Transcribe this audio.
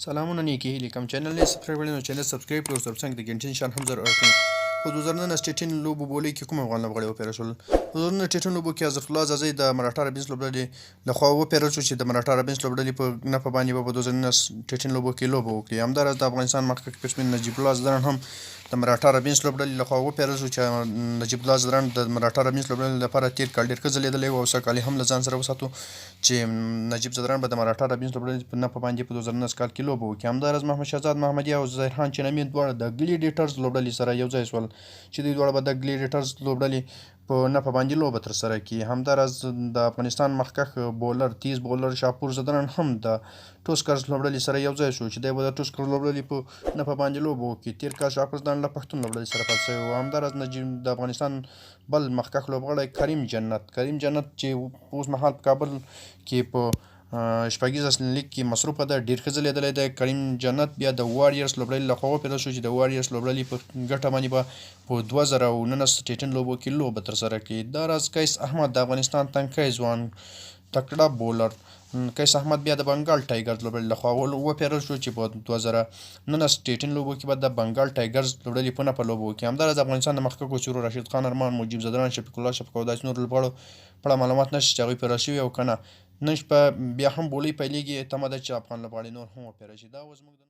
سلامونه نیکی هیلې کوم. چینل نه سبسکرایب کړئ نو چینل سبسکرایب کړئ، تر څنګ د ګنټې نشان هم ضرور کړئ. په 2019 ټي ټین لوبو بولۍ کې کوم افغان لوبغاړي وپېرل شول؟ په 2019 ټي ټین لوبو کې حضرت الله ځاځی د مراټا رابینز لوبډلې له خوا وپېرل شو، چې د مراټا رابینز لوبډلې په نفع باندې به په 2019 ټي ټین لوبو کې لوبه وکړي. همداراز د افغانستان مخکښ بیټسمین نجیب الله ځدراڼ هم د مراټا رابینز لوبډلې له خوا وپېرل شو، چې نجیب الله ځدراڼ د مراټا رابینز لوبډلې لپاره تېر کال ډېر ښه ځلېدلی و او سږ کال یې هم له ځان سره وساتو، چې نجیب ځدراڼ به د مراټا رابینز لوبډلې په نفع باندې په 2019 کال کې لوبه وکړي. همداراز محمد شهزاد محمدي او ظاهر خان چنمي دواړه د ګلیډیټرز لوبډلې سره یو ځای شول، چې دوی دواړه به د ګلیډیټرز لوبډلې په نفع باندې لوبه ترسره کړي. همداراز د افغانستان مخکښ بولر، تیز بولر شاپور ځدراڼ هم د ټوسکرز لوبډلې سره یو ځای شو، چې دی به د ټوسکرز لوبډلې په نفع باندې لوبه وکړي. تېر کال شاپور ځدراڼ له پښتون لوبډلې سره پاتې شوی و. همداراز نجیب د افغانستان بل مخکښ لوبغاړی کریم جنت، کریم جنت چې اوس مهال په کابل کې په شپږیز لیګ کې مصروفه ده، ډېر ښه ځلېدلی دی. کریم جنت بیا د واریرز لوبډلې له خوا وپېرل شو، چې د واریرز لوبډلې په ګټه باندې به په 2019 ټي ټین لوبو کې لوبه ترسره کړي. دا راز قیس احمد، د افغانستان تنکی ځوان تکړه بولر قیس احمد بیا د بنګال ټایګرز لوبډلې له خوا وپېرل شو، چې په 2019 ټي ټین لوبو کې به د بنګال ټایګرز لوبډلې په نفع لوبه وکړي. همداراز د افغانستان د مخکښو څېرو راشد خان ارمان، مجیب ځدراڼ، شفیق الله شفق او داسې نورو لوبغاړو په اړه معلومات نشته چې هغوی پېرل شوي او که نه. نن شپه بیا هم بولۍ پیلېږي، تمه ده چې افغان لوبغاړي نور هم وپېرل شي. دا و زموږ د